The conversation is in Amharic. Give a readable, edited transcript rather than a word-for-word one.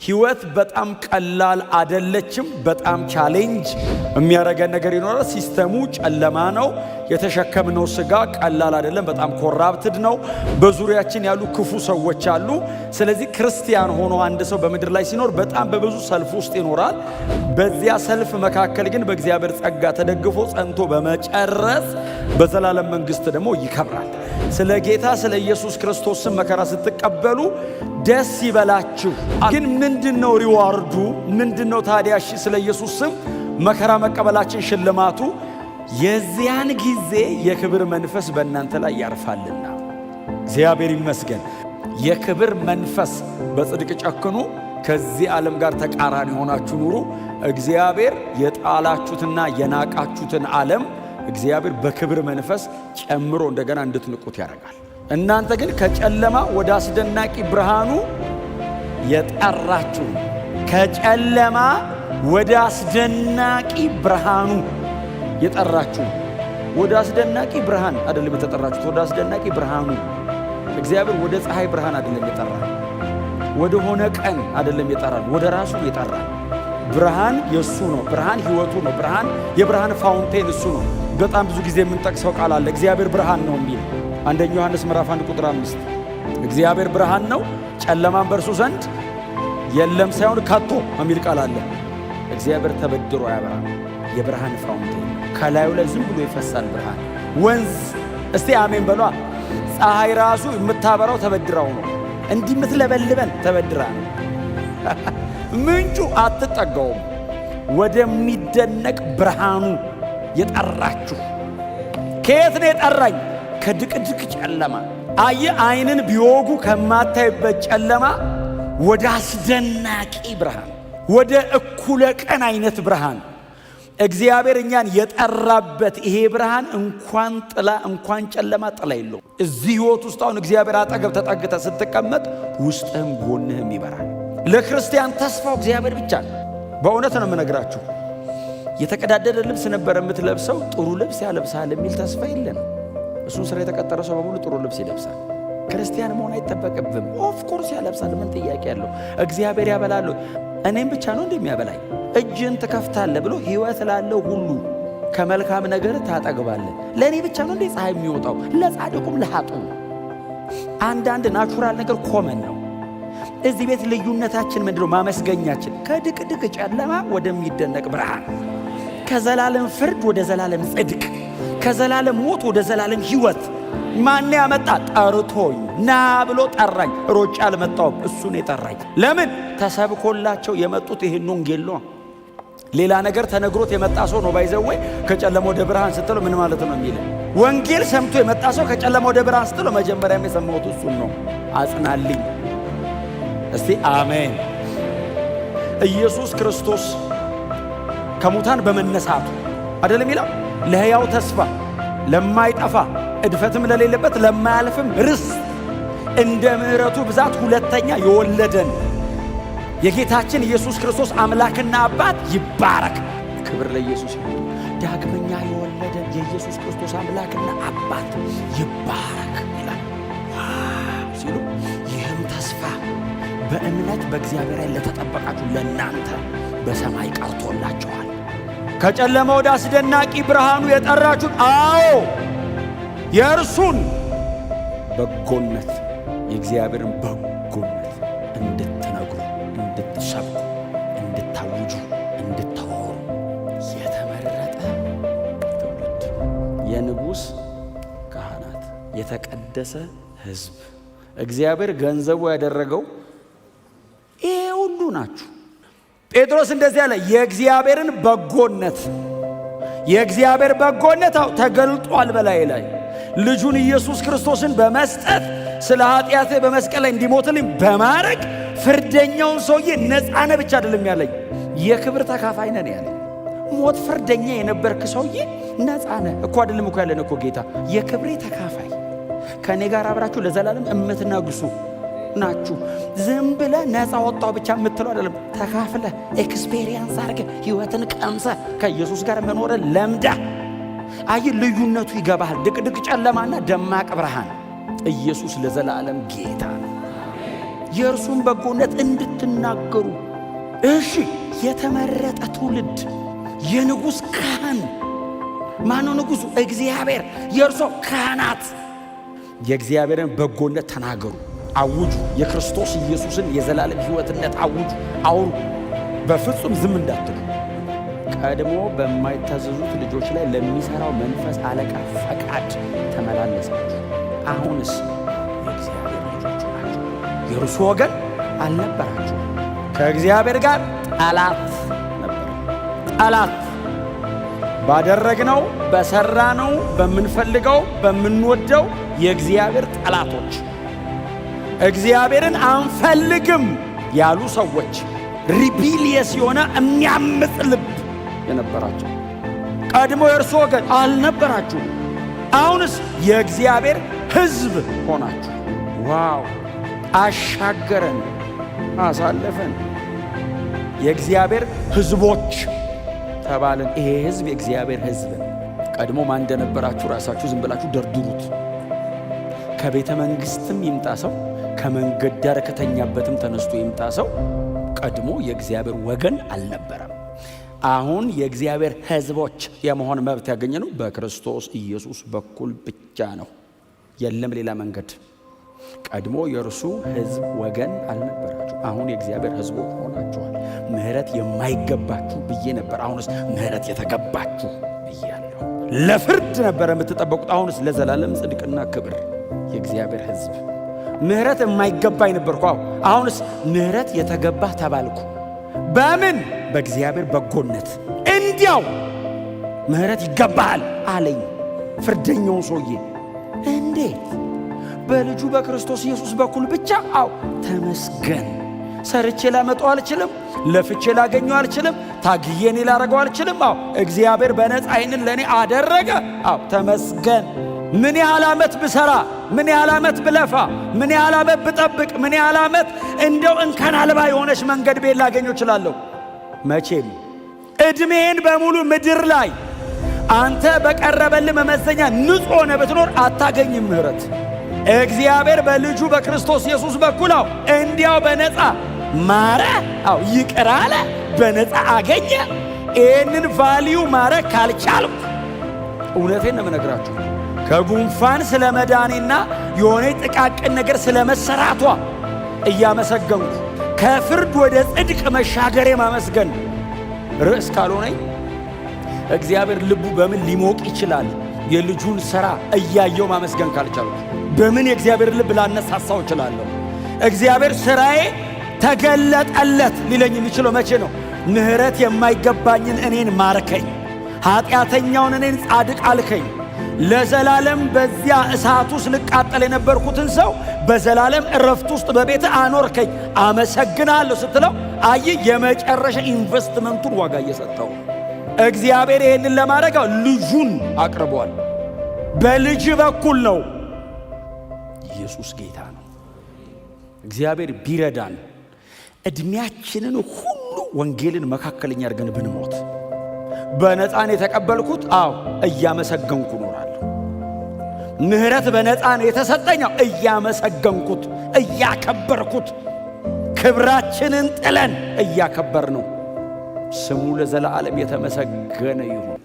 ህይወት በጣም ቀላል አደለችም። በጣም challenge የሚያደርገን ነገር ይኖራል። System ኡ ጨለማ ነው። የተሸከምነው ስጋ ቀላል አይደለም። በጣም corrupted ነው። በዙሪያችን ያሉ ክፉ ሰዎች አሉ። ስለዚህ ክርስቲያን ሆኖ አንድ ሰው በምድር ላይ ሲኖር በጣም በብዙ ሰልፍ ውስጥ ይኖራል። በዚያ ሰልፍ መካከል ግን በእግዚአብሔር ጸጋ ተደግፎ ጸንቶ በመጨረስ በዘላለም መንግስት ደግሞ ይከብራል። ስለ ጌታ ስለ ኢየሱስ ክርስቶስ ስም መከራ ስትቀበሉ ደስ ይበላችሁ። ግን ምንድን ነው reward ኡ? ምንድን ነው ታዲያ? እሺ ስለ ኢየሱስ ስም መከራ መቀበላችን ሽልማቱ የዚያን ጊዜ የክብር መንፈስ በእናንተ ላይ ያርፋልና። እግዚአብሔር ይመስገን። የክብር መንፈስ በጽድቅ ጨክኑ፣ ከዚህ ዓለም ጋር ተቃራኒ ሆናችሁ ኑሩ። እግዚአብሔር የጣላችሁትና የናቃችሁትን ዓለም እግዚአብሔር በክብር መንፈስ ጨምሮ እንደገና እንድትንቁት ያደርጋል። እናንተ ግን ከጨለማ ወደ አስደናቂ ብርሃኑ የጠራችሁ፣ ከጨለማ ወደ አስደናቂ ብርሃኑ የጠራችሁ። ወደ አስደናቂ ብርሃን አይደለም የተጠራችሁት፣ ወደ አስደናቂ ብርሃኑ። እግዚአብሔር ወደ ፀሐይ ብርሃን አይደለም የጠራን፣ ወደ ሆነ ቀን አይደለም የጠራን፣ ወደ ራሱ የጠራን። ብርሃን የእሱ ነው። ብርሃን ሕይወቱ ነው። ብርሃን የብርሃን fountain እሱ ነው። በጣም ብዙ ጊዜ የምንጠቅሰው ቃል አለ። እግዚአብሔር ብርሃን ነው የሚል አንደኛ ዮሐንስ ምዕራፍ 1 ቁጥር 5። እግዚአብሔር ብርሃን ነው፣ ጨለማም በእርሱ ዘንድ የለም ሳይሆን ከቶ የሚል ቃል አለ። እግዚአብሔር ተበድሮ አያበራም። የብርሃን fountain ከላዩ ላይ ዝም ብሎ ይፈሳል ብርሃን ወንዝ። እስቲ አሜን በሏ። ፀሐይ ራሱ የምታበራው ተበድራው ነው። እንዲህ የምትለበልበን ተበድራ ነው። ምንጩ አትጠጋውም። ወደሚደነቅ ብርሃኑ የጠራችሁ። ከየት ነው የጠራኝ? ከድቅድቅ ጨለማ። አየ አይንን ቢወጉ ከማታይበት ጨለማ ወደ አስደናቂ ብርሃን፣ ወደ እኩለ ቀን አይነት ብርሃን እግዚአብሔር እኛን የጠራበት ይሄ ብርሃን እንኳን ጥላ እንኳን ጨለማ ጥላ የለውም። እዚህ ሕይወት ውስጥ አሁን እግዚአብሔር አጠገብ ተጠግተህ ስትቀመጥ ውስጥህም ጎንህም ይበራል። ለክርስቲያን ተስፋው እግዚአብሔር ብቻ ነው። በእውነት ነው የምነግራችሁ። የተቀዳደደ ልብስ ነበር የምትለብሰው፣ ጥሩ ልብስ ያለብሳል የሚል ተስፋ የለንም። እሱን ስራ የተቀጠረ ሰው በሙሉ ጥሩ ልብስ ይለብሳል። ክርስቲያን መሆን አይጠበቅብም። Of course ያለብሳል። ምን ጥያቄ አለው? እግዚአብሔር ያበላል። እኔም ብቻ ነው እንደሚያበላኝ እጅን ትከፍታለህ ብሎ ሕይወት ላለው ሁሉ ከመልካም ነገር ታጠግባለህ። ለእኔ ብቻ ነው እንዴ ፀሐይ የሚወጣው? ለጻድቁም ለኃጥኡም። አንዳንድ natural ነገር common ነው። እዚህ ቤት ልዩነታችን ምንድነው? ማመስገኛችን ከድቅድቅ ጨለማ ወደሚደነቅ ብርሃን፣ ከዘላለም ፍርድ ወደ ዘላለም ጽድቅ፣ ከዘላለም ሞት ወደ ዘላለም ሕይወት። ማን ያመጣ? ጠርቶኝ ና ብሎ ጠራኝ። ሮጬ አልመጣሁም፣ እሱን የጠራኝ። ለምን? ተሰብኮላቸው የመጡት ይህን ወንጌል ነው። ሌላ ነገር ተነግሮት የመጣ ሰው ነው by the way ከጨለማ ወደ ብርሃን ስትለው ምን ማለት ነው የሚል። ወንጌል ሰምቶ የመጣ ሰው ከጨለማ ወደ ብርሃን ስትለው መጀመሪያም የሰማሁት እሱን ነው። አጽናልኝ እስቲ አሜን። ኢየሱስ ክርስቶስ ከሙታን በመነሳቱ አይደለም የሚለው፣ ለሕያው ተስፋ፣ ለማይጠፋ፣ እድፈትም ለሌለበት፣ ለማያልፍም ርስት እንደ ምሕረቱ ብዛት ሁለተኛ የወለደን የጌታችን ኢየሱስ ክርስቶስ አምላክና አባት ይባረክ። ክብር ለኢየሱስ ይሁን። ዳግመኛ የወለደን የኢየሱስ ክርስቶስ አምላክና አባት ይባረክ ይላል። Wow ሲሉ ይህም ተስፋ በእምነት በእግዚአብሔር ላይ ለተጠበቃችሁ ለእናንተ በሰማይ ቀርቶላችኋል። ከጨለማ ወደ አስደናቂ ብርሃኑ የጠራችሁን፣ አዎ የእርሱን በጎነት፣ የእግዚአብሔርን በጎነት እንድትነግሩ፣ እንድትሰብኩ፣ እንድታውጁ፣ እንድታወሩ የተመረጠ ትውልድ፣ የንጉሥ ካህናት፣ የተቀደሰ ሕዝብ፣ እግዚአብሔር ገንዘቡ ያደረገው ይሄ ሁሉ ናችሁ። ጴጥሮስ እንደዚህ አለ፣ የእግዚአብሔርን በጎነት፣ የእግዚአብሔር በጎነት አው ተገልጧል በላዬ ላይ፣ ልጁን ኢየሱስ ክርስቶስን በመስጠት ስለ ኃጢአቴ በመስቀል ላይ እንዲሞትልኝ በማድረግ ፍርደኛውን ሰውዬ ነፃ ነህ ብቻ አይደለም ያለኝ፣ የክብር ተካፋይ ነህ ያለኝ። ሞት ፍርደኛ የነበርክ ሰውዬ ነፃ ነህ እኮ አይደለም እኮ ያለን እኮ ጌታ፣ የክብሬ ተካፋይ፣ ከእኔ ጋር አብራችሁ ለዘላለም እምትነግሱ ናችሁ። ዝም ብለህ ነፃ ወጣው ብቻ የምትለው አይደለም። ተካፍለህ፣ experience አድርገህ፣ ህይወትን ቀምሰህ፣ ከኢየሱስ ጋር መኖርን ለምደህ፣ አይ ልዩነቱ ይገባሃል። ድቅድቅ ጨለማና ደማቅ ብርሃን። ኢየሱስ ለዘላለም ጌታ ነው። የእርሱን በጎነት እንድትናገሩ። እሺ፣ የተመረጠ ትውልድ፣ የንጉሥ ካህን። ማነው ንጉሡ? እግዚአብሔር። የእርሶ ካህናት የእግዚአብሔርን በጎነት ተናገሩ፣ አውጁ። የክርስቶስ ኢየሱስን የዘላለም ሕይወትነት አውጁ፣ አውሩ። በፍጹም ዝም እንዳትሉ። ቀድሞ በማይታዘዙት ልጆች ላይ ለሚሠራው መንፈስ አለቃ ፈቃድ ተመላለሳችሁ። አሁንስ የእግዚአብሔር ልጆች ናችሁ። የእርሱ ወገን አልነበራችሁ። ከእግዚአብሔር ጋር ጠላት ነበር። ጠላት ባደረግነው፣ በሰራነው፣ በምንፈልገው፣ በምንወደው የእግዚአብሔር ጠላቶች፣ እግዚአብሔርን አንፈልግም ያሉ ሰዎች፣ rebellious የሆነ የሚያምፅ ልብ የነበራቸው ቀድሞ የእርሱ ወገን አልነበራችሁ። አሁንስ የእግዚአብሔር ሕዝብ ሆናችሁ። Wow! አሻገረን፣ አሳለፈን። የእግዚአብሔር ሕዝቦች ተባልን። ይሄ ሕዝብ የእግዚአብሔር ሕዝብ። ቀድሞ ማን እንደነበራችሁ ራሳችሁ ዝም ብላችሁ ደርድሩት። ከቤተ መንግስትም ይምጣ ሰው፣ ከመንገድ ዳር ከተኛበትም ተነስቶ ይምጣ ሰው ቀድሞ የእግዚአብሔር ወገን አልነበረም። አሁን የእግዚአብሔር ሕዝቦች የመሆን መብት ያገኘነው በክርስቶስ ኢየሱስ በኩል ብቻ ነው። የለም ሌላ መንገድ። ቀድሞ የእርሱ ሕዝብ ወገን አልነበራችሁ፣ አሁን የእግዚአብሔር ሕዝቦች ሆናችኋል። ምሕረት የማይገባችሁ ብዬ ነበር፣ አሁንስ ምሕረት የተገባችሁ ብያለሁ። ለፍርድ ነበር የምትጠበቁት፣ አሁንስ ለዘላለም ጽድቅና ክብር የእግዚአብሔር ሕዝብ። ምሕረት የማይገባኝ ነበርኩ፣ አሁንስ ምሕረት የተገባህ ተባልኩ። በምን? በእግዚአብሔር በጎነት። እንዲያው ምሕረት ይገባሃል አለኝ ፍርደኛውን ሰውዬ። እንዴት? በልጁ በክርስቶስ ኢየሱስ በኩል ብቻ። አው ተመስገን። ሰርቼ ላመጣው አልችልም፣ ለፍቼ ላገኘው አልችልም፣ ታግዬ እኔ ላረገው አልችልም። አው እግዚአብሔር በነፃ ይህንን ለእኔ አደረገ። አው ተመስገን። ምን ያህል ዓመት ብሰራ፣ ምን ያህል ዓመት ብለፋ፣ ምን ያህል ዓመት ብጠብቅ፣ ምን ያህል ዓመት እንደው እንከን አልባ የሆነች መንገድ ቤት ላገኘው እችላለሁ? መቼም ዕድሜን በሙሉ ምድር ላይ አንተ በቀረበልህ መመዘኛ ንጹሕ ሆነ ብትኖር አታገኝም ምሕረት። እግዚአብሔር በልጁ በክርስቶስ ኢየሱስ በኩል አው እንዲያው በነፃ ማረ፣ አው ይቅር አለ፣ በነፃ አገኘ። ይህንን value ማረግ ካልቻልኩ እውነቴን ነው የምነግራችሁ፣ ከጉንፋን ስለ መዳኔና የሆነ ጥቃቅን ነገር ስለ መሰራቷ እያመሰገንኩ ከፍርድ ወደ ጽድቅ መሻገሬ ማመስገን ርዕስ ካልሆነኝ እግዚአብሔር ልቡ በምን ሊሞቅ ይችላል? የልጁን ሥራ እያየው ማመስገን ካልቻልኩ በምን የእግዚአብሔር ልብ ላነሳሳው እችላለሁ? እግዚአብሔር ሥራዬ ተገለጠለት ሊለኝ የሚችለው መቼ ነው? ምሕረት የማይገባኝን እኔን ማርከኝ፣ ኃጢአተኛውን እኔን ጻድቅ አልከኝ። ለዘላለም በዚያ እሳት ውስጥ ልቃጠል የነበርኩትን ሰው በዘላለም እረፍት ውስጥ በቤት አኖርከኝ፣ አመሰግናለሁ ስትለው አይ የመጨረሻ ኢንቨስትመንቱን ዋጋ እየሰጠው። እግዚአብሔር ይህንን ለማድረግ ልጁን አቅርቧል። በልጅ በኩል ነው። ኢየሱስ ጌታ ነው። እግዚአብሔር ቢረዳን ዕድሜያችንን ሁሉ ወንጌልን መካከለኛ አድርገን ብንሞት በነፃ ነው የተቀበልኩት፣ አዎ እያመሰገንኩ እኖራለሁ። ምሕረት በነፃ ነው የተሰጠኝ፣ እያመሰገንኩት፣ እያከበርኩት፣ ክብራችንን ጥለን እያከበር ነው። ስሙ ለዘላለም የተመሰገነ ይሁን።